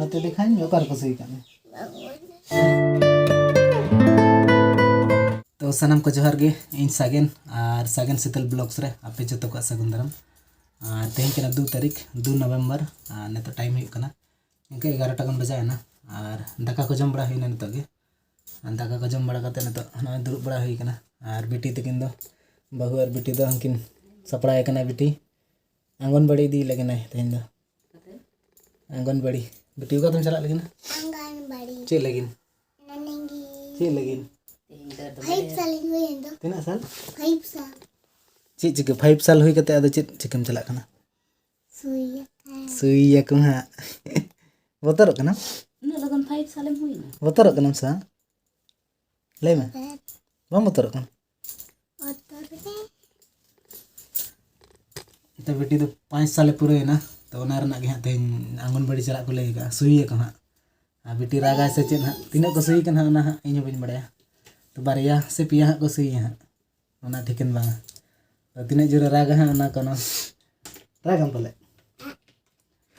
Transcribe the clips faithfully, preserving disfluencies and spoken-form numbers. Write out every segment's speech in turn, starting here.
ᱱᱚᱛᱮ ᱫᱮᱠᱷᱟᱧ ᱚᱠᱟ ᱨᱮᱠᱚ ᱥᱩᱭ ᱠᱟᱜ ᱢᱮ᱾ ᱛᱚ ᱥᱟᱱᱟᱢ ᱠᱚ ᱡᱚᱦᱟᱨ ᱜᱮ, ᱤᱧ ᱥᱟᱜᱮᱱ ᱟᱨ ᱥᱟᱜᱮᱱ ᱥᱤᱛᱟᱹᱞ ᱵᱞᱚᱜᱥ ᱨᱮ ᱟᱯᱮ ᱡᱚᱛᱚ ᱠᱚᱣᱟᱜ ᱥᱟᱹᱜᱩᱱ ᱫᱟᱨᱟᱢ᱾ ᱟᱨ ᱛᱮᱦᱮᱧ ᱠᱟᱱᱟ ᱫᱩ ᱛᱟᱹᱨᱤᱠᱷ, ᱫᱩ ᱱᱚᱵᱷᱮᱢᱵᱚᱨ᱾ ᱟᱨ ᱱᱤᱛᱚᱜ ᱴᱟᱭᱤᱢ ᱦᱩᱭᱩᱜ ᱠᱟᱱᱟ ᱤᱱᱠᱟᱹ ᱮᱜᱟᱨᱚᱴᱟ ᱜᱟᱱ ᱵᱟᱡᱟᱣ ᱮᱱᱟ᱾ ᱟᱨ ᱫᱟᱠᱟ ᱠᱚ ᱡᱚᱢ ᱵᱟᱲᱟ ᱦᱩᱭᱱᱟ ᱱᱤᱛᱚᱜ ᱜᱮ᱾ ᱟᱨ ᱫᱟᱠᱟ ᱠᱚ ᱡᱚᱢ ᱵᱟᱲᱟ ᱠᱟᱛᱮ ᱱᱤᱛᱚᱜ ᱱᱚᱜᱼᱚᱭ ᱫᱩᱲᱩᱵ ᱵᱟᱲᱟ ᱦᱩᱭ ᱠᱟᱱᱟ᱾ ᱟᱨ ᱵᱤᱴᱤ ᱛᱟᱹᱠᱤᱱ ᱫᱚ, ᱵᱟᱹᱦᱩ ᱟᱨ ᱵᱤᱴᱤ ᱫᱚ ᱩᱱᱠᱤᱱ ᱥᱟᱯᱲᱟᱣ ᱠᱟᱱᱟ ᱵᱤᱴᱤ᱾ ᱟᱝᱜᱚᱱᱵᱟᱲᱤ ᱤᱫᱤ ᱞᱟᱹᱜᱤᱫ ᱟᱭ ᱛᱮᱦᱮᱧ ᱫᱚ᱾ ᱟᱝᱜᱚᱱᱵᱟᱲᱤ᱾ ᱵᱤᱴᱤ, ᱚᱠᱟ ᱛᱮᱢ ᱪᱟᱞᱟᱜ ᱞᱟᱹᱜᱤᱫ? ᱟᱝᱜᱚᱱᱵᱟᱲᱤ᱾ ᱪᱮᱫ ᱞᱟᱹᱜᱤᱫ? ᱱᱟᱱᱤᱝᱜᱤ᱾ ᱪᱮᱫ ᱞᱟᱹᱜᱤᱫ? ᱯᱷᱟᱭᱤᱵᱷ ᱥᱟᱞ ᱤᱧ ᱦᱩᱭᱮᱱ ᱫᱚ᱾ ᱛᱤᱱᱟᱹᱜ ᱥᱟᱞ? ᱯᱷᱟᱭᱤᱵᱷ ᱥᱟᱞ᱾ ᱪᱮᱫ ᱪᱤᱠᱟᱹ? ᱯᱷᱟᱭᱤᱵᱷ ᱥᱟᱞ ᱦᱩᱭ ᱠᱟᱛᱮ ᱟᱫᱚ ᱪᱮᱫ ᱪᱤᱠᱟᱹᱢ ᱪᱟᱞᱟᱜ ᱠᱟᱱᱟ? ᱥᱩᱭ ᱟᱠᱚ᱾ ᱥᱩᱭ ᱟᱠᱚ ᱦᱟᱸᱜ᱾ ᱵᱚᱛᱚᱨᱚᱜ ᱠᱟᱱᱟᱢ? ᱩᱱᱟᱹᱜ ᱞᱚᱜᱚᱱ ᱯᱷᱟᱭᱤᱵᱷ ᱥᱟᱞᱮᱢ ᱦᱩᱭᱱᱟ? ᱵᱚᱛᱚᱨᱚᱜ ᱠᱟᱱᱟᱢ ᱥᱮ ᱵᱟᱝ? ᱞᱟᱹᱭ ᱢᱮ᱾ ᱵᱟᱢ ᱵᱚᱛᱚᱨᱚᱜ ᱠᱟᱱᱟ? ᱵᱚᱛᱚᱨ ᱜᱮ᱾ ᱛᱚ ᱵᱤᱴᱤ ᱫᱚ ᱯᱟᱸᱪ ᱥᱟᱞᱮ ᱯᱩᱨᱟᱹᱣᱮᱱᱟ, ᱛᱚ ᱚᱱᱟ ᱨᱮᱱᱟᱜ ᱜᱮ ᱦᱟᱸᱜ ᱛᱮᱦᱮᱧ ᱟᱝᱜᱚᱱᱵᱟᱲᱤ ᱪᱟᱞᱟᱜ ᱠᱚ ᱞᱟᱹᱭ ᱟᱠᱟᱫᱼᱟ, ᱥᱩᱭ ᱟᱠᱚ ᱦᱟᱸᱜ᱾ ᱟᱨ ᱵᱤᱴᱤ ᱨᱟᱜᱟᱭ ᱥᱮ ᱪᱮᱫ ᱦᱟᱸᱜ, ᱛᱤᱱᱟᱹᱜ ᱠᱚ ᱥᱩᱭ ᱠᱟᱱᱟ ᱦᱟᱸᱜ ᱚᱱᱟ ᱦᱟᱸᱜ ᱤᱧ ᱦᱚᱸ ᱵᱟᱹᱧ ᱵᱟᱲᱟᱭᱟ᱾ ᱛᱚ ᱵᱟᱨᱭᱟ ᱥᱮ ᱯᱮᱭᱟ ᱦᱟᱸᱜ ᱠᱚ ᱥᱩᱭᱟ ᱦᱟᱸᱜ, ᱚᱱᱟ ᱴᱷᱤᱠᱟᱹᱱ ᱵᱟᱝᱟ᱾ ᱛᱚ ᱛᱤᱱᱟᱹᱜ ᱡᱳᱨᱮ ᱨᱟᱜᱟ ᱦᱟᱸᱜ ᱚᱱᱟ ᱠᱳᱱᱳ, ᱨᱟᱜᱟᱢ ᱯᱟᱞᱮ?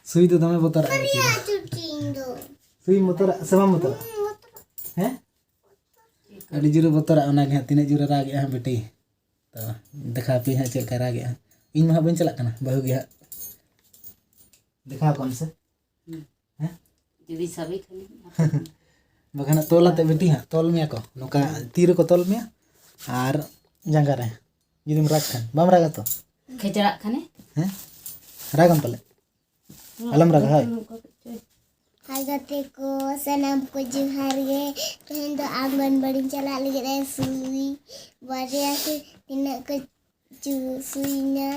ᱥᱩᱭ ᱫᱚ ᱫᱚᱢᱮ ᱵᱚᱛᱚᱨᱟᱜᱼᱟ ᱵᱤᱴᱤ ᱫᱚ᱾ ᱥᱩᱭ ᱵᱚᱛᱚᱨᱟᱜ ᱥᱮ ᱵᱟᱢ ᱵᱚᱛᱚᱨᱟᱜᱼᱟ? ᱦᱮᱸ? ᱟᱹᱰᱤ ᱡᱳᱨᱮ ᱵᱚᱛᱚᱨᱟᱜᱼᱟ ᱚᱱᱟᱜᱮ ᱦᱟᱸᱜ, ᱛᱤᱱᱟᱹᱜ ᱡᱳᱨᱮ ᱨᱟᱜᱮᱜᱼᱟ ᱦᱟᱸᱜ ᱵᱤᱴᱤ᱾ ᱛᱚ ᱫᱮᱠᱷᱟᱣ ᱟᱯᱮᱭᱟᱹᱧ ᱦᱟᱸᱜ ᱪᱮᱫ ᱞᱮᱠᱟᱭ ᱨᱟᱜᱮᱜᱼᱟ᱾ ᱤᱧ ᱢᱟ ᱦᱟᱸᱜ ᱵᱟᱹᱧ ᱪᱟᱞᱟᱜ ᱠᱟᱱᱟ, ᱵᱟᱹᱦᱩ ᱜᱮ ᱦᱟᱸᱜ᱾ ᱫᱮᱠᱷᱟᱣ ᱠᱚᱣᱟᱢ ᱥᱮ? ᱦᱮᱸ? ᱡᱩᱫᱤ ᱥᱟᱵᱮ ᱠᱷᱟᱱ᱾ ᱵᱟᱠᱷᱟᱱ ᱦᱟᱸᱜ ᱛᱚᱞ ᱟᱛᱮ ᱵᱤᱴᱤ ᱦᱟᱸᱜ, ᱛᱚᱞ ᱢᱮᱭᱟ ᱠᱚ ᱱᱚᱝᱠᱟ, ᱛᱤ ᱨᱮᱠᱚ ᱛᱚᱞ ᱢᱮᱭᱟ ᱟᱨ ᱡᱟᱸᱜᱟ ᱨᱮ᱾ ᱡᱩᱫᱤᱢ ᱨᱟᱜᱽ ᱠᱷᱟᱱ, ᱵᱟᱢ ᱨᱟᱜᱟ ᱛᱚ? ᱠᱷᱮᱪᱲᱟᱜ ᱠᱷᱟᱱᱮ? ᱦᱮᱸ? ᱨᱟᱜᱟᱢ ᱯᱟᱞᱮ? ᱟᱞᱚᱢ ᱨᱟᱜᱟ, ᱦᱳᱭ᱾ ᱦᱟᱭ ᱜᱟᱛᱮ ᱠᱚ, ᱥᱟᱱᱟᱢ ᱠᱚ ᱡᱚᱦᱟᱨ ᱜᱮ᱾ ᱛᱮᱦᱮᱧ ᱫᱚ ᱟᱝᱜᱚᱱᱵᱟᱲᱤᱧ ᱪᱟᱞᱟᱜ ᱞᱟᱹᱜᱤᱫ᱾ ᱥᱩᱭ ᱵᱟᱨᱭᱟ ᱥᱮ ᱛᱤᱱᱟᱹᱜ ᱠᱚ ᱪᱩ-, ᱥᱩᱭᱤᱧᱟ᱾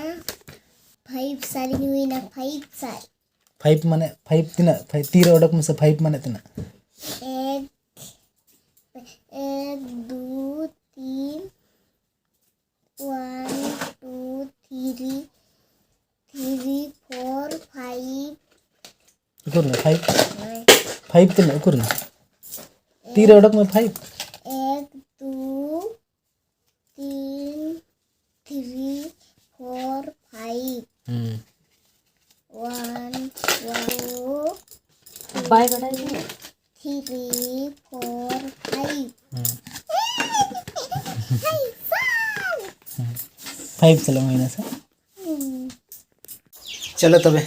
ᱯᱷᱟᱭᱤᱵᱷ ᱥᱟᱞᱤᱧ ᱦᱩᱭᱱᱟ, ᱯᱷᱟᱭᱤᱵᱷ ᱥᱟᱞ᱾ ᱯᱷᱟᱭᱤᱵᱷ ᱢᱟᱱᱮ ᱯᱷᱟᱭᱤᱵᱷ ᱛᱤᱱᱟᱹᱜ? ᱯᱷᱟᱭᱤᱵᱷ ᱛᱤ ᱨᱮ ᱚᱰᱚᱠ ᱢᱮᱥᱮ, ᱯᱷᱟᱭᱤᱵᱷ ᱢᱟᱱᱮ ᱛᱤᱱᱟᱹᱜ? ᱮᱠ, ᱮᱠ, ᱫᱩ, ᱛᱤᱱ, one, two, three, three, four, five. ᱩᱠᱩᱨ ᱢᱮ, ᱯᱷᱟᱭᱤᱵᱷ? ᱯᱷᱟᱭᱤᱵᱷ ᱛᱤᱱᱟᱹᱜ? ᱩᱠᱩᱨ ᱢᱮ᱾ ᱛᱤ ᱨᱮ ᱚᱰᱚᱠ ᱢᱮ, ᱯᱷᱟᱭᱤᱵᱷ᱾ ᱮᱠ, ᱫᱩ, ᱛᱤᱱ, ᱛᱷᱨᱤ, ᱯᱷᱳᱨ, ᱯᱷᱟᱭᱤᱵᱷ᱾ ᱦᱩᱸ᱾ ᱚᱣᱟᱱ, ᱴᱩ, ᱵᱟᱭ ᱵᱟᱰᱟᱭ ᱜᱮᱭᱟ᱾ Three, four, five. ᱦᱩᱸ᱾ ᱯᱷᱟᱭᱤᱵᱷ ᱪᱟᱞᱟᱜ ᱦᱩᱭᱱᱟ ᱥᱮ? ᱦᱩᱸ᱾ ᱪᱚᱞᱚ ᱛᱚᱵᱮ᱾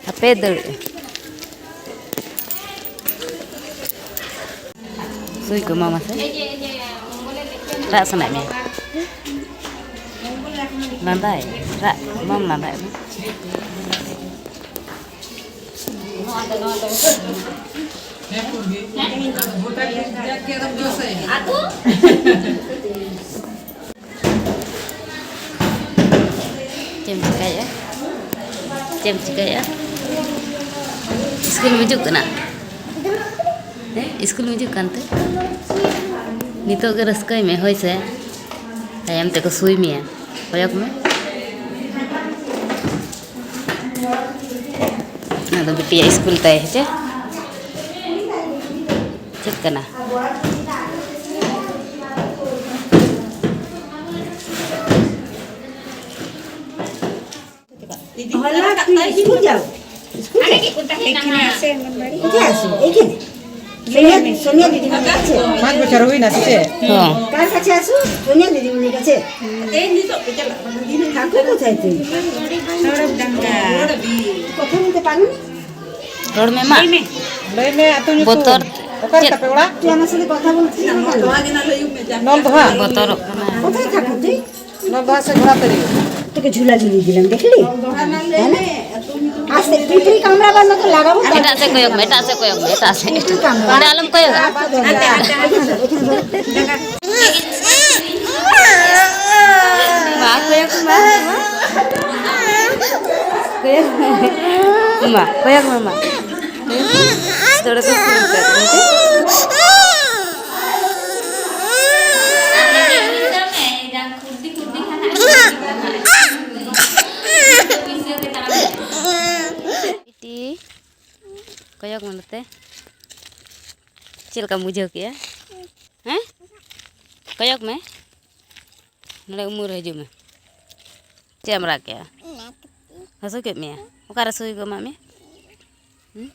ᱟᱯᱮ ᱫᱟᱹᱲ᱾ ᱥᱩᱭ ᱠᱚ ᱮᱢᱟᱢᱟ ᱥᱮ? ᱨᱟᱜ ᱥᱟᱱᱟᱭᱮᱫ ᱢᱮᱭᱟ? ᱞᱟᱸᱫᱟᱭ? ᱨᱟᱜ ᱵᱟᱢ ᱞᱟᱸᱫᱟᱭᱮᱫ ᱫᱚ? ᱪᱮᱫ ᱮᱢ ᱪᱤᱠᱟᱹᱭᱮᱫᱼᱟ? ᱪᱮᱫ ᱮᱢ ᱪᱤᱠᱟᱹᱭᱮᱫᱼᱟ? ᱥᱠᱩᱞ ᱮᱢ ᱦᱤᱡᱩᱜ ᱠᱟᱱᱟ? ᱦᱮᱸ, ᱥᱠᱩᱞ ᱮᱢ ᱦᱤᱡᱩᱜ ᱠᱟᱱᱛᱮ? ᱱᱤᱛᱚᱜ ᱜᱮ ᱨᱟᱹᱥᱠᱟᱹᱭ ᱢᱮ, ᱦᱳᱭ ᱥᱮ? ᱛᱟᱭᱚᱢ ᱛᱮᱠᱚ ᱥᱩᱭ ᱢᱮᱭᱟ᱾ ᱠᱚᱭᱚᱜ ᱢᱮ᱾ ᱚᱱᱟ ᱫᱚ ᱵᱤᱴᱤᱭᱟᱜ ᱥᱠᱩᱞ ᱛᱟᱭ, ᱦᱮᱸ ᱪᱮ? ᱪᱮᱫ ᱠᱟᱱᱟ? হলা, তুই স্কুল যাও। স্কুল যাও। এখানে আসে, অঙ্গনবাড়ি। কোথায় আসে? এইখানে। সোনিয়া, সোনিয়া দিদিমণির কাছে। পাঁচ বছর হই না, ঠিক আছে? হ্যাঁ। কার কাছে আসো? সোনিয়া দিদিমণির কাছে। থাকো কোথায় তুই? কথা বলতে পারো না? ᱨᱚᱲ ᱢᱮ ᱢᱟ᱾ ᱞᱟᱹᱭ ᱢᱮ, ᱟᱹᱛᱩ ᱧᱩᱛᱩᱢ᱾ ᱵᱚᱛᱚᱨ ᱚᱠᱟ ᱪᱮᱫ? ᱨᱮᱛᱟᱯᱮ ᱚᱲᱟᱜ? তুই আমার সাথে কথা বলছিস না কেন? নলদোহা। বতর ᱠᱟᱱᱟ᱾ বতর থাকো তুই। নলদোহা ᱥᱮ ᱜᱷᱳᱲᱟᱛᱟᱹᱲᱤ? তোকে ঝুলা ঝুলিয়ে দিলাম, দেখলি? হ্যাঁ না? আস্তে, তুই, তুই কামড়াবার মতো লাগাবো, তারপর ᱮᱴᱟᱜ ᱥᱮᱫ ᱠᱚᱭᱚᱜ ᱢᱮ, ᱮᱴᱟᱜ ᱥᱮᱫ ᱠᱚᱭᱚᱜ ᱢᱮ, ᱮᱴᱟᱜ ᱥᱮᱫ᱾ ᱚᱸᱰᱮ ᱟᱞᱚᱢ ᱠᱚᱭᱚᱜᱟ᱾ ᱢᱟ, ᱠᱚᱭᱚᱜ ᱢᱮ, ᱢᱟ᱾ ᱠᱚᱭᱚᱜ ᱢᱮ᱾ ᱢᱟ, ᱠᱚᱭᱚᱜ ᱢᱮ, ᱢᱟ᱾ ᱫᱚᱲᱚ ᱠᱚ ᱥᱩᱨ ᱠᱟᱜ ᱢᱮ᱾ ᱢᱚᱱᱮᱛᱮ ᱪᱮᱫ ᱞᱮᱠᱟᱢ ᱵᱩᱡᱷᱟᱹᱣ ᱠᱮᱜᱼᱟ? ᱦᱮᱸ? ᱠᱚᱭᱚᱜ ᱢᱮ, ᱱᱚᱰᱮ ᱩᱢᱩᱞ ᱨᱮ ᱦᱤᱡᱩᱜ ᱢᱮ᱾ ᱪᱮᱫ ᱮᱢ ᱨᱟᱜ ᱠᱮᱜᱼᱟ? ᱦᱟᱹᱥᱩ ᱠᱮᱫ ᱢᱮᱭᱟ? ᱚᱠᱟᱨᱮ ᱥᱩᱭ ᱠᱚ ᱮᱢᱟᱜ ᱢᱮᱭᱟ? ᱦᱩᱸ?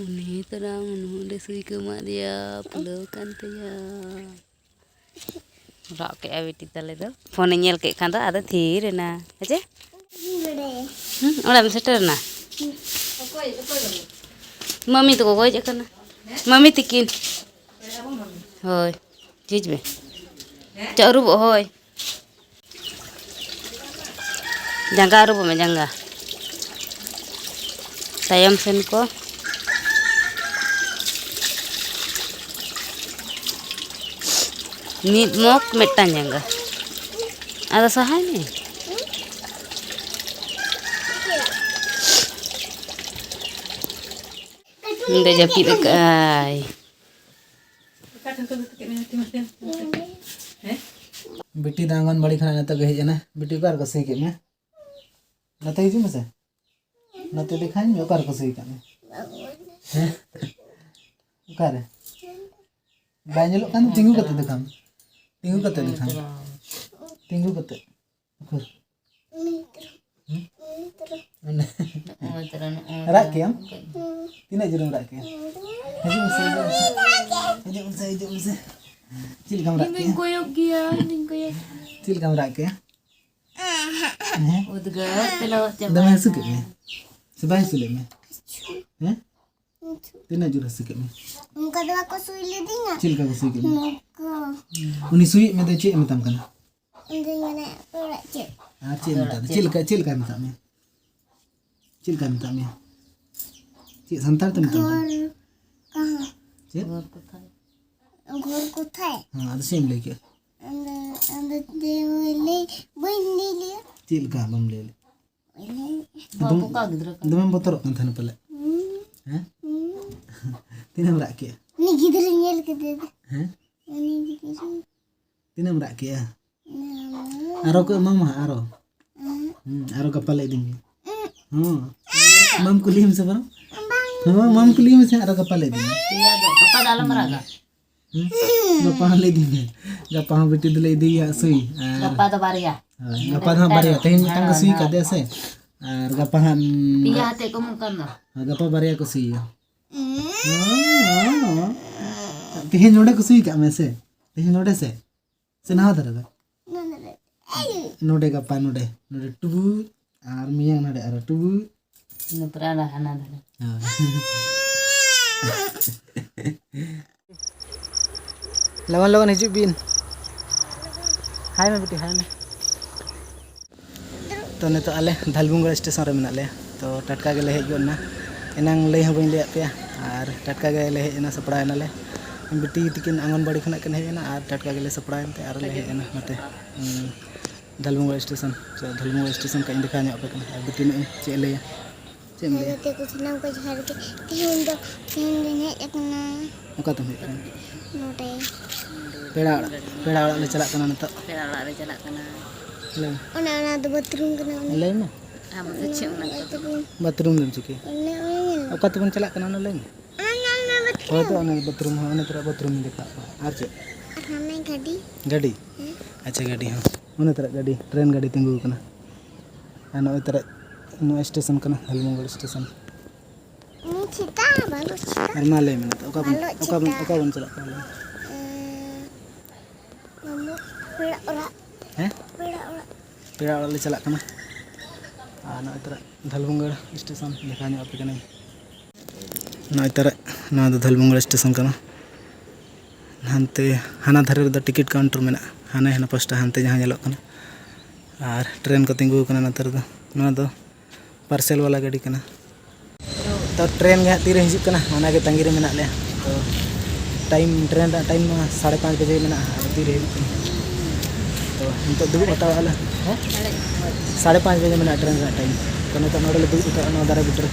ᱩᱱᱤ ᱛᱚᱨᱟ ᱱᱚᱰᱮ ᱥᱩᱭ ᱠᱚ ᱮᱢᱟᱜ ᱫᱮᱭᱟ, ᱯᱷᱩᱞᱟᱹᱣ ᱠᱟᱱ ᱛᱟᱭᱟ᱾ ᱨᱟᱜ ᱠᱮᱜᱼᱟ ᱵᱤᱴᱤ ᱛᱟᱞᱮ ᱫᱚ᱾ ᱯᱷᱳᱱᱮ ᱧᱮᱞ ᱠᱮᱫ ᱠᱷᱟᱱ ᱫᱚ ᱟᱫᱚ ᱛᱷᱤᱨ ᱮᱱᱟ᱾ ᱦᱮᱸ ᱪᱮ? ᱦᱩᱸ, ᱚᱲᱟᱜ ᱮᱢ ᱥᱮᱴᱮᱨ ᱮᱱᱟ? ᱢᱟᱹᱢᱤ ᱛᱟᱠᱚ ᱠᱚ ᱦᱮᱡ ᱟᱠᱟᱱᱟ᱾ ᱢᱟᱹᱢᱤ ᱛᱤᱠᱤᱱ᱾ ᱦᱳᱭ, ᱡᱷᱤᱡ ᱢᱮ᱾ ᱪᱚ, ᱟᱹᱨᱩᱵᱚᱜ, ᱦᱳᱭ᱾ ᱡᱟᱸᱜᱟ ᱟᱹᱨᱩᱵᱚᱜ ᱢᱮ, ᱡᱟᱸᱜᱟ᱾ ᱛᱟᱭᱚᱢ ᱥᱮᱱ ᱠᱚ᱾ ᱢᱤᱫ ᱢᱚᱜᱽ ᱢᱤᱫᱴᱟᱝ ᱡᱟᱸᱜᱟ᱾ ᱟᱫᱚ ᱥᱟᱦᱟᱭ ᱢᱮ᱾ ᱩᱱᱤ ᱫᱚ ᱡᱟᱹᱯᱤᱫ ᱟᱠᱟᱫᱼᱟᱭ᱾ ᱵᱤᱴᱤ ᱫᱚ ᱟᱝᱜᱚᱱᱵᱟᱲᱤ ᱠᱷᱚᱱᱟᱜ ᱱᱤᱛᱚᱜ ᱜᱮ ᱦᱮᱡ ᱮᱱᱟ᱾ ᱵᱤᱴᱤ, ᱚᱠᱟ ᱨᱮᱠᱚ ᱥᱩᱭ ᱠᱮᱫ ᱢᱮ? ᱱᱚᱛᱮ ᱦᱤᱡᱩᱜ ᱢᱮᱥᱮ᱾ ᱱᱚᱛᱮ ᱫᱮᱠᱷᱟᱧ ᱢᱮ, ᱚᱠᱟ ᱨᱮᱠᱚ ᱥᱩᱭ ᱠᱟᱜ ᱢᱮ? ᱦᱮᱸ? ᱚᱠᱟᱨᱮ? ᱵᱟᱭ ᱧᱮᱞᱚᱜ ᱠᱟᱱ ᱫᱚ, ᱛᱤᱸᱜᱩ ᱠᱟᱛᱮ ᱫᱮᱠᱷᱟᱣ ᱢᱮ᱾ ᱛᱤᱸᱜᱩ ᱠᱟᱛᱮ ᱫᱮᱠᱷᱟᱣ ᱢᱮ᱾ ᱛᱤᱸᱜᱩ ᱠᱟᱛᱮ᱾ ᱩᱠᱩᱨ? ᱦᱩᱸ? ᱚᱸᱰᱮ᱾ ᱱᱚᱜᱼᱚᱭ ᱛᱚᱨᱟ, ᱱᱚᱜᱼᱚᱭ ᱨᱟᱜ ᱛᱚᱨᱟ᱾ ᱠᱮᱜᱼᱟᱢ? ᱠᱟᱹᱡ᱾ ᱛᱤᱱᱟᱹᱜ ᱡᱳᱨᱮᱢ ᱨᱟᱜ ᱠᱮᱜᱼᱟ? ᱦᱤᱡᱩᱜ ᱢᱮᱥᱮ, ᱦᱤᱡᱩᱜ ᱢᱮᱥᱮ᱾ ᱦᱤᱡᱩᱜ ᱢᱮᱥᱮ, ᱦᱤᱡᱩᱜ ᱢᱮᱥᱮ᱾ ᱪᱮᱫ ᱞᱮᱠᱟᱢ ᱨᱟᱜ ᱤᱧ ᱫᱩᱧ ᱠᱮᱜᱼᱟ? ᱠᱚᱭᱚᱜ ᱜᱮᱭᱟ, ᱤᱧ ᱫᱩᱧ ᱠᱚᱭᱚᱜ᱾ ᱪᱮᱫ ᱞᱮᱠᱟᱢ ᱨᱟᱜ ᱠᱮᱜᱼᱟ? ᱦᱮᱸ? ᱩᱫᱽᱜᱟᱹᱨ ᱛᱮ ᱞᱚᱦᱚᱫ ᱪᱟᱵᱟᱭᱮᱱᱟ᱾ ᱫᱚᱢᱮ ᱦᱟᱹᱥᱩ ᱠᱮᱫ ᱢᱮᱭᱟ? ᱥᱮ ᱵᱟᱭ ᱦᱟᱹᱥᱩ ᱞᱮᱫ ᱢᱮᱭᱟ? ᱦᱮᱸ? ᱛᱤᱱᱟᱹᱜ ᱡᱳᱨ ᱦᱟᱹᱥᱩ ᱠᱮᱫ ᱢᱮᱭᱟ? ᱚᱱᱠᱟ ᱫᱚ ᱵᱟᱠᱚ ᱥᱩᱭ ᱞᱤᱫᱤᱧᱟ᱾ ᱪᱮᱫ ᱞᱮᱠᱟ ᱠᱚ ᱥᱩᱭ ᱠᱮᱫ ᱢᱮᱭᱟ? ᱱᱚᱝᱠᱟ᱾ ᱩᱱᱤ ᱥᱩᱭᱮᱫ ᱢᱮ ᱫᱚ ᱪᱮᱫ ᱮ ᱢᱮᱛᱟᱢ ᱠᱟᱱᱟ? ᱤᱧ ᱫᱚᱧ ᱢᱮᱱᱟ, ᱚᱲᱟᱜ ᱪᱮᱫ? ᱟᱨ ᱪᱮᱫ ᱮ ᱢᱮᱛᱟᱜ ᱢᱮᱭᱟ? ᱪᱮᱫ ᱞᱮᱠᱟ, ᱪᱮᱫ ᱞᱮᱠᱟᱭ ᱢᱮᱛᱟᱜ ᱢᱮᱭᱟ? ᱪᱮᱫ ᱞᱮᱠᱟᱭ ᱢᱮᱛᱟᱜ ᱢᱮᱭᱟ? ᱪᱮᱫ ᱥᱟᱱᱛᱟᱲ ᱛᱮ ᱢᱮᱛᱟᱢ ᱠᱟᱱᱟ? ᱜᱷᱚᱨ ᱠᱟᱦᱟᱸ? ᱪᱮᱫ? ᱜᱷᱚᱨ ᱠᱚᱛᱷᱟᱭ᱾ ᱦᱮᱸ, ᱟᱫᱚ ᱪᱮᱫ ᱮᱢ ᱞᱟᱹᱭ ᱠᱮᱫᱟ? ᱟᱫᱚ, ᱟᱫᱚ ᱪᱮᱫ ᱮᱢ ᱞᱟᱹᱭ, ᱵᱟᱹᱧ ᱞᱟᱹᱭ ᱞᱮᱭᱟ᱾ ᱪᱮᱫ ᱞᱮᱠᱟ ᱵᱟᱢ ᱞᱟᱹᱭ ᱞᱮᱫᱟ? ᱵᱟᱹᱧ ᱞᱟᱹᱭ ᱞᱮᱫᱟ᱾ ᱵᱟᱹᱵᱩ ᱫᱚᱢ-, ᱚᱠᱟ ᱜᱤᱫᱽᱨᱟᱹ ᱠᱟᱱᱟ? ᱫᱚᱢᱮᱢ ᱵᱚᱛᱚᱨᱚᱜ ᱠᱟᱱ ᱛᱟᱦᱮᱱᱟ ᱯᱟᱞᱮ? ᱦᱩᱸ᱾ ᱦᱮᱸ? ᱦᱩᱸ᱾ ᱛᱤᱱᱟᱹᱜ ᱮᱢ ᱨᱟᱜ ᱠᱮᱜᱼᱟ? ᱩᱱᱤ ᱜᱤᱫᱽᱨᱟᱹ ᱧᱮᱞ ᱠᱮᱫᱮ ᱫᱚ᱾ ᱦᱮᱸ? ᱩᱱᱤ ᱜᱤᱫᱽᱨᱟᱹ᱾ ᱛᱤᱱᱟᱹᱜ ᱮᱢ ᱨᱟᱜ ᱠᱮᱜᱼᱟ? ᱟᱨᱚ ᱠᱚ ᱮᱢᱟᱢᱟ ᱦᱟᱸᱜ, ᱟᱨᱚ᱾ ᱦᱩᱸ, ᱟᱨᱚ ᱜᱟᱯᱟ ᱞᱮ ᱤᱫᱤ ᱢᱮᱭᱟ᱾ ᱦᱚᱸ᱾ ᱢᱟᱢ ᱠᱩᱞᱤᱭᱮᱢ ᱥᱮ ᱵᱟᱝ? ᱦᱮᱸ, ᱢᱟᱢ ᱠᱩᱞᱤ ᱢᱮᱥᱮ, ᱟᱨᱚ ᱜᱟᱯᱟ ᱞᱟᱹᱭ ᱫᱤᱧ᱾ ᱴᱷᱤᱠ ᱜᱮᱭᱟ, ᱜᱟᱯᱟ ᱫᱚ ᱟᱞᱚᱢ ᱨᱟᱜᱟ᱾ ᱦᱩᱸ? ᱜᱟᱯᱟ ᱦᱚᱸ ᱞᱟᱹᱭ ᱫᱤᱧ ᱢᱮ᱾ ᱜᱟᱯᱟ ᱦᱚᱸ ᱵᱤᱴᱤ ᱫᱚᱞᱮ ᱤᱫᱤᱭᱮᱭᱟ ᱥᱩᱭ᱾ ᱟᱨ ᱜᱟᱯᱟ ᱫᱚ ᱵᱟᱨᱭᱟ᱾ ᱦᱳᱭ, ᱜᱟᱯᱟ ᱫᱚ ᱦᱟᱸᱜ ᱵᱟᱨᱭᱟ᱾ ᱛᱮᱦᱮᱧ ᱢᱤᱫᱴᱟᱝ ᱠᱚ ᱥᱩᱭ ᱠᱟᱫᱮᱭᱟ ᱥᱮ᱾ ᱟᱨ ᱜᱟᱯᱟ ᱦᱟᱸᱜ, ᱩᱸ, ᱯᱮᱭᱟ ᱟᱛᱮ ᱠᱚ ᱮᱢᱚᱜ ᱠᱟᱱ ᱫᱚ᱾ ᱦᱳᱭ, ᱜᱟᱯᱟ ᱵᱟᱨᱭᱟ ᱠᱚ ᱥᱩᱭᱟ᱾ ᱛᱮᱦᱮᱧ ᱱᱚᱰᱮ ᱠᱚ ᱥᱩᱭ ᱠᱟᱜ ᱢᱮ ᱥᱮ᱾ ᱛᱮᱦᱮᱧ ᱱᱚᱰᱮ ᱥᱮ᱾ ᱥᱮ ᱱᱟᱣᱟ ᱫᱷᱟᱨᱮ ᱨᱮ? ᱱᱚᱰᱮ᱾ ᱱᱚᱰᱮ ᱜᱟᱯᱟ ᱱᱚᱰᱮ᱾ ᱱᱚᱰᱮ ᱴᱩᱵᱩᱡ ᱟᱨ ᱢᱮᱭᱟᱝ ᱱᱚᱰᱮ ᱟᱨᱚ ᱴᱩᱵᱩᱡ᱾ ᱤᱱᱟᱹ ᱯᱚᱨᱮ ᱟᱨᱚ ᱦᱟᱱᱟ ᱫᱷᱟᱨᱮ᱾ ᱦᱳᱭ᱾ ᱞᱚᱜᱚᱱ ᱞᱚᱜᱚᱱ ᱦᱤᱡᱩᱜ ᱵᱤᱱ᱾ ᱦᱟᱭ ᱢᱮ ᱵᱤᱴᱤ, ᱦᱟᱭ ᱢᱮ᱾ ᱛᱚ, ᱱᱤᱛᱚᱜ ᱟᱞᱮ ᱫᱷᱟᱞᱵᱷᱩᱝᱜᱚᱲ ᱥᱴᱮᱥᱚᱱ ᱨᱮ ᱢᱮᱱᱟᱜ ᱞᱮᱭᱟ᱾ ᱛᱚ, ᱴᱟᱴᱠᱟ ᱜᱮᱞᱮ ᱦᱮᱡ ᱜᱚᱫ ᱮᱱᱟ᱾ ᱮᱱᱟᱝ ᱞᱟᱹᱭ ᱦᱚᱸ ᱵᱟᱹᱧ ᱞᱟᱹᱭᱟᱫ ᱯᱮᱭᱟ, ᱟᱨ ᱴᱟᱴᱠᱟ ᱜᱮᱞᱮ ᱦᱮᱡ ᱮᱱᱟ, ᱥᱟᱯᱲᱟᱣ ᱮᱱᱟᱞᱮ᱾ ᱵᱤᱴᱤ ᱛᱤᱠᱤᱱ ᱟᱝᱜᱚᱱᱵᱟᱲᱤ ᱠᱷᱚᱱᱟᱜ ᱠᱤᱱ ᱦᱮᱡ ᱮᱱᱟ, ᱟᱨ ᱴᱟᱴᱠᱟ ᱜᱮᱞᱮ ᱥᱟᱯᱲᱟᱣ ᱮᱱᱛᱮ ᱟᱨ ᱞᱮ ᱦᱮᱡ ᱮᱱᱟ ᱱᱚᱛᱮ, ᱩᱸ, ᱫᱷᱟᱞᱵᱷᱩᱝᱜᱚᱲ ᱥᱴᱮᱥᱚᱱ᱾ ᱛᱚ, ᱫᱷᱟᱞᱵᱷᱩᱝᱜᱚᱲ ᱥᱴᱮᱥᱚᱱ ᱠᱷᱚᱱ ᱤᱧ ᱫᱮᱠᱷᱟᱣ ᱧᱚᱜ ᱟᱯᱮ ᱠᱟᱱᱟ᱾ ᱟᱨ ᱵᱤᱴᱤ ᱱᱚᱜᱼᱚᱭ ᱪᱮᱫ ᱮ ᱞᱟᱹᱭᱟ? ᱪᱮᱫ ᱮᱢ ᱞᱟᱹᱭᱟ? ᱜᱟᱛᱮ ᱠᱚ ᱥᱟᱱᱟᱢ ᱠᱚ ᱡᱚᱦᱟᱨ ᱜᱮ᱾ ᱛᱮᱦᱮᱧ ᱫᱚ, ᱛᱮᱦᱮᱧ ᱫᱚᱧ ᱦᱮᱡ ᱟᱠᱟᱱᱟ᱾ ᱚᱠᱟ ᱛᱮᱢ ᱦᱮᱡ ᱟᱠᱟᱱᱟ? ᱱᱚᱰᱮ᱾ ᱯᱮᱲᱟ ᱚᱲᱟᱜ, ᱯᱮᱲᱟ ᱚᱲᱟᱜ ᱞᱮ ᱪᱟᱞᱟᱜ ᱠᱟᱱᱟ ᱱᱤᱛᱚᱜ᱾ ᱯᱮᱲᱟ ᱚᱲᱟᱜ ᱞᱮ ᱪᱟᱞᱟᱜ ᱠᱟᱱᱟ᱾ ᱞᱟᱹᱭ ᱢᱮ᱾ ᱚᱱᱮ ᱚᱱᱟ ᱫᱚ ᱵᱟᱛᱷᱨᱩᱢ ᱠᱟᱱᱟ, ᱚᱱᱮ᱾ ᱞᱟᱹᱭ ᱢᱮ᱾ ᱟᱢ ᱫᱚ ᱪᱮᱫ ᱚᱱᱟ ᱫᱚ? ᱵᱟᱛᱷᱨᱩᱢ᱾ ᱵᱟᱛᱷᱨᱩᱢ ᱨᱮᱢ ᱪᱤᱠᱟᱹᱭᱟ? ᱚᱱᱮ, ᱚᱱᱮ ᱧᱮᱞ ᱢᱮ᱾ ᱚᱠᱟ ᱛᱮᱵᱚᱱ ᱪᱟᱞᱟᱜ ᱠᱟᱱᱟ ᱚᱱᱟ ᱞᱟᱹᱭ ᱢᱮ᱾ ᱚᱱᱮ ᱧᱮᱞ ᱢᱮ, ᱵᱟᱛᱷᱨᱩᱢ᱾ ᱦᱳᱭ ᱛᱚ, ᱚᱱᱮ ᱵᱟᱛᱷᱨᱩᱢ ᱤᱧ ᱫᱮᱠᱷᱟᱣᱟᱫ ᱠᱚᱣᱟ᱾ ᱟᱨ ᱪᱮᱫ? ᱟᱨ ᱦᱟᱱᱮ ᱜᱟᱹᱰᱤ᱾ ᱜᱟᱹᱰᱤ? ᱦᱮᱸ᱾ ᱟᱪᱪᱷᱟ, ᱜᱟᱹᱰᱤ ᱦᱚᱸ᱾ ᱚᱱᱮ ᱛᱚᱨᱟ ᱜᱟᱹᱰᱤ, ᱴᱨᱮᱱ ᱜᱟᱹᱰᱤ ᱛᱤᱸᱜᱩ ᱟᱠᱟᱱᱟ᱾ ᱟᱨ ᱱᱚᱜᱼᱚᱭ ᱛᱚᱨᱟ ᱱᱚᱣᱟ ᱥᱴᱮᱥᱚᱱ ᱠᱟᱱᱟ, ᱫᱷᱟᱞᱵᱷᱩᱝᱜᱚᱲ ᱥᱴᱮᱥᱚᱱ᱾ ᱩᱱᱤ ᱪᱮᱛᱟ ᱵᱟᱹᱱᱩᱜ ᱪᱮᱛᱟ᱾ ᱟᱨ ᱢᱟ ᱞᱟᱹᱭ ᱢᱮ ᱱᱤᱛᱚᱜ, ᱚᱠᱟ ᱵᱚᱱ, ᱵᱟᱹᱱᱩᱜ ᱚᱠᱟ ᱵᱚᱱ, ᱪᱮᱛᱟ᱾ ᱚᱠᱟ ᱵᱚᱱ ᱪᱟᱞᱟᱜ ᱠᱟᱱᱟ ᱞᱟᱹᱭ ᱢᱮ? ᱮᱸ, ᱢᱟᱢᱩ ᱯᱮᱲᱟ ᱚᱲᱟᱜ᱾ ᱦᱮᱸ? ᱯᱮᱲᱟ ᱚᱲᱟᱜ᱾ ᱯᱮᱲᱟ ᱚᱲᱟᱜ ᱞᱮ ᱪᱟᱞᱟᱜ ᱠᱟᱱᱟ᱾ ᱟᱨ ᱱᱚᱜᱼᱚᱭ ᱛᱚᱨᱟ ᱫᱷᱟᱞᱵᱷᱩᱝᱜᱚᱲ ᱥᱴᱮᱥᱚᱱ ᱫᱮᱠᱷᱟᱣ ᱧᱚᱜ ᱟᱯᱮ ᱠᱟᱹᱱᱟᱹᱧ᱾ ᱱᱚᱜᱼᱚᱭ ᱛᱚᱨᱟ ᱱᱚᱣᱟ ᱫᱚ ᱫᱷᱟᱞᱵᱷᱩᱝᱜᱚᱲ ᱥᱴᱮᱥᱚᱱ ᱠᱟᱱᱟ᱾ ᱦᱟᱱᱛᱮ ᱦᱟᱱᱟ ᱫᱷᱟᱨᱮ ᱨᱮᱫᱚ ᱴᱤᱠᱤᱴ ᱠᱟᱣᱩᱱᱴᱟᱨ ᱢᱮᱱᱟᱜᱼᱟ, ᱦᱟᱱᱮ ᱦᱟᱱᱟ ᱯᱟᱥᱴᱟ ᱦᱟᱱᱛᱮ ᱡᱟᱦᱟᱸ ᱧᱮᱞᱚᱜ ᱠᱟᱱᱟ᱾ ᱟᱨ ᱴᱨᱮᱱ ᱠᱚ ᱛᱤᱸᱜᱩ ᱟᱠᱟᱱᱟ ᱱᱚᱛᱮ ᱨᱮᱫᱚ᱾ ᱱᱚᱣᱟ ᱫᱚ ᱯᱟᱨᱥᱮᱞ ᱵᱟᱞᱟ ᱜᱟᱹᱰᱤ ᱠᱟᱱᱟ᱾ ᱛᱚ ᱴᱨᱮᱱ ᱜᱮ ᱦᱟᱸᱜ ᱛᱤᱨᱮ ᱦᱤᱡᱩᱜ ᱠᱟᱱᱟ, ᱚᱱᱟᱜᱮ ᱛᱟᱺᱜᱤ ᱨᱮ ᱢᱮᱱᱟᱜ ᱞᱮᱭᱟ᱾ ᱛᱚ ᱴᱟᱭᱤᱢ, ᱴᱨᱮᱱ ᱨᱮᱱᱟᱜ ᱴᱟᱭᱤᱢ ᱢᱟ ᱥᱟᱲᱮ ᱯᱟᱸᱪ ᱵᱟᱡᱮ ᱢᱮᱱᱟᱜᱼᱟ, ᱟᱨ ᱛᱤᱨᱮ ᱦᱤᱡᱩᱜ ᱠᱟᱱᱟ? ᱛᱚ ᱱᱤᱛᱚᱜ ᱫᱩᱲᱩᱵ ᱦᱟᱛᱟᱲᱚᱜ ᱟᱞᱮ᱾ ᱦᱮᱸ? ᱥᱟᱲᱮ ᱯᱟᱸᱪ ᱵᱟᱡᱮ ᱢᱮᱱᱟᱜᱼᱟ ᱴᱨᱮᱱ ᱨᱮᱱᱟᱜ ᱴᱟᱭᱤᱢ᱾ ᱛᱚ ᱱᱤᱛᱚᱜ ᱱᱚᱰᱮ ᱞᱮ ᱫᱩᱲᱩᱵ ᱦᱟᱛᱟᱲᱚᱜᱼᱟ, ᱱᱚᱣᱟ ᱫᱟᱨᱮ ᱵᱩᱴᱟᱹ ᱨᱮ᱾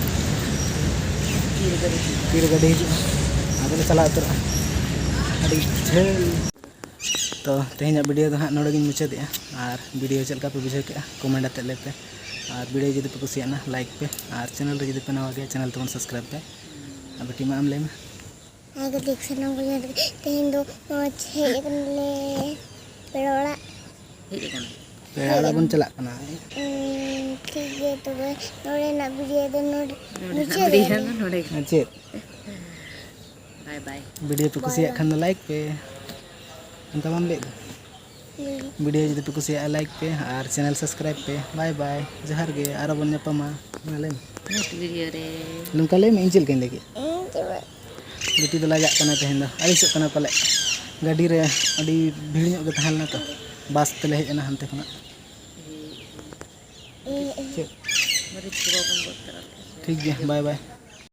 ᱛᱤᱨᱮ ᱜᱟᱹᱰᱤ ᱦᱤᱡᱩᱜᱼᱟ, ᱟᱫᱚᱞᱮ ᱪᱟᱞᱟᱣ ᱩᱛᱟᱹᱨᱚᱜᱼᱟ ᱟᱹᱰᱤ ᱡᱷᱟᱹᱞ᱾ ᱛᱚ ᱛᱮᱦᱮᱧᱟᱜ ᱵᱷᱤᱰᱤᱭᱳ ᱫᱚ ᱦᱟᱸᱜ ᱱᱚᱰᱮ ᱜᱤᱧ ᱢᱩᱪᱟᱹᱫᱮᱜᱼᱟ᱾ ᱟᱨ ᱵᱷᱤᱰᱤᱭᱳ ᱪᱮᱫ ᱞᱮᱠᱟ ᱯᱮ ᱵᱩᱡᱷᱟᱹᱣ ᱠᱮᱜᱼᱟ, ᱠᱚᱢᱮᱱᱴ ᱟᱛᱮᱫ ᱞᱟᱹᱭ ᱯᱮ᱾ ᱟᱨ ᱵᱷᱤᱰᱤᱭᱳ ᱡᱩᱫᱤ ᱯᱮ ᱠᱩᱥᱤᱭᱟᱜᱼᱟ, ᱞᱟᱭᱤᱠ ᱯᱮ, ᱟᱨ ᱪᱮᱱᱮᱞ ᱨᱮ ᱡᱩᱫᱤ ᱯᱮ ᱱᱟᱣᱟ ᱜᱮᱭᱟ, ᱪᱮᱱᱮᱞ ᱛᱟᱵᱚᱱ ᱥᱟᱵᱥᱠᱨᱟᱭᱤᱵᱽ ᱯᱮ᱾ ᱟᱨ ᱵᱤᱴᱤ, ᱢᱟ ᱟᱢ ᱞᱟᱹᱭ ᱢᱮ᱾ ᱦᱮᱸ, ᱜᱟᱛᱮ ᱥᱟᱱᱟᱢ ᱠᱚ ᱡᱚᱦᱟᱨ ᱜᱮ᱾ ᱛᱮᱦᱮᱧ ᱫᱚ ᱱᱚᱜᱼᱚᱭ ᱦᱮᱡ ᱟᱠᱟᱱᱟᱞᱮ ᱯᱮᱲᱟ ᱚᱲᱟᱜ᱾ ᱦᱮᱡ ᱟᱠᱟᱱᱟ᱾ ᱯᱮᱲᱟ ᱚᱲᱟᱜ ᱵᱚᱱ ᱪᱟᱞᱟᱜ ᱠᱟᱱᱟ᱾ ᱩᱸ, ᱴᱷᱤᱠ ᱜᱮᱭᱟ, ᱛᱚᱵᱮ ᱱᱚᱰᱮᱱᱟᱜ ᱵᱷᱤᱰᱤᱭᱳ ᱫᱚ ᱱᱚᱰᱮ ᱱᱚᱰᱮᱱᱟᱜ ᱢᱩᱪᱟᱹᱫ ᱵᱷᱤᱰᱤᱭᱳ ᱮᱱᱟ᱾ ᱫᱚ ᱱᱚᱰᱮ ᱜᱮ᱾ ᱟᱨ ᱪᱮᱫ? ᱵᱟᱭ ᱵᱟᱭ᱾ ᱵᱷᱤᱰᱤᱭᱳ ᱯᱮ ᱵᱟᱭ ᱠᱩᱥᱤᱭᱟᱜ ᱵᱟᱭ᱾ ᱠᱷᱟᱱ ᱫᱚ ᱞᱟᱭᱤᱠ ᱯᱮ᱾ ᱚᱱᱠᱟ ᱵᱟᱢ ᱞᱟᱹᱭᱮᱫ ᱫᱚ? ᱦᱩᱸ᱾ ᱵᱷᱤᱰᱤᱭᱳ ᱡᱩᱫᱤ ᱯᱮ ᱠᱩᱥᱤᱭᱟᱜᱼᱟ, ᱞᱟᱭᱤᱠ ᱯᱮ ᱟᱨ ᱪᱮᱱᱮᱞ ᱥᱟᱵᱥᱠᱨᱟᱭᱤᱵᱽ ᱯᱮ᱾ ᱵᱟᱭ ᱵᱟᱭ, ᱡᱚᱦᱟᱨ ᱜᱮ, ᱟᱨᱚ ᱵᱚᱱ ᱧᱟᱯᱟᱢᱟ᱾ ᱢᱟ ᱞᱟᱹᱭ ᱢᱮ᱾ ᱱᱮᱠᱥᱴ ᱵᱷᱤᱰᱤᱭᱳ ᱨᱮ᱾ ᱱᱚᱝᱠᱟ ᱞᱟᱹᱭ ᱢᱮ, ᱤᱧ ᱪᱮᱫ ᱞᱮᱠᱟᱧ ᱞᱟᱹᱭ ᱠᱮᱫ? ᱤᱧ ᱪᱮᱫ ᱦᱚᱸ ᱵᱟᱝ᱾ ᱵᱤᱴᱤ ᱫᱚ ᱞᱟᱡᱟᱜ ᱠᱟᱱᱟᱭ ᱛᱮᱦᱮᱧ ᱫᱚ, ᱟᱹᱲᱤᱥᱚᱜ ᱠᱟᱱᱟ ᱯᱟᱞᱮ᱾ ᱜᱟᱹᱰᱤ ᱨᱮ ᱟᱹᱰᱤ ᱵᱷᱤᱲ ᱧᱚᱜ ᱜᱮ ᱛᱟᱦᱮᱸ ᱞᱮᱱᱟ ᱛᱚ, ᱵᱟᱥ ᱛᱮᱞᱮ ᱦᱮᱡ ᱮᱱᱟ ᱦᱟᱱᱛᱮ ᱠᱷᱚᱱᱟᱜ᱾ ᱪᱮᱫ? ᱢᱟᱹᱨᱤᱪ ᱠᱚ ᱵᱟᱵᱚᱱ ᱜᱚᱫ ᱛᱚᱨᱟ ᱞᱮᱫᱼᱟ᱾ ᱴᱷᱤᱠ ᱜᱮᱭᱟ, ᱵᱟᱭ ᱵᱟᱭ᱾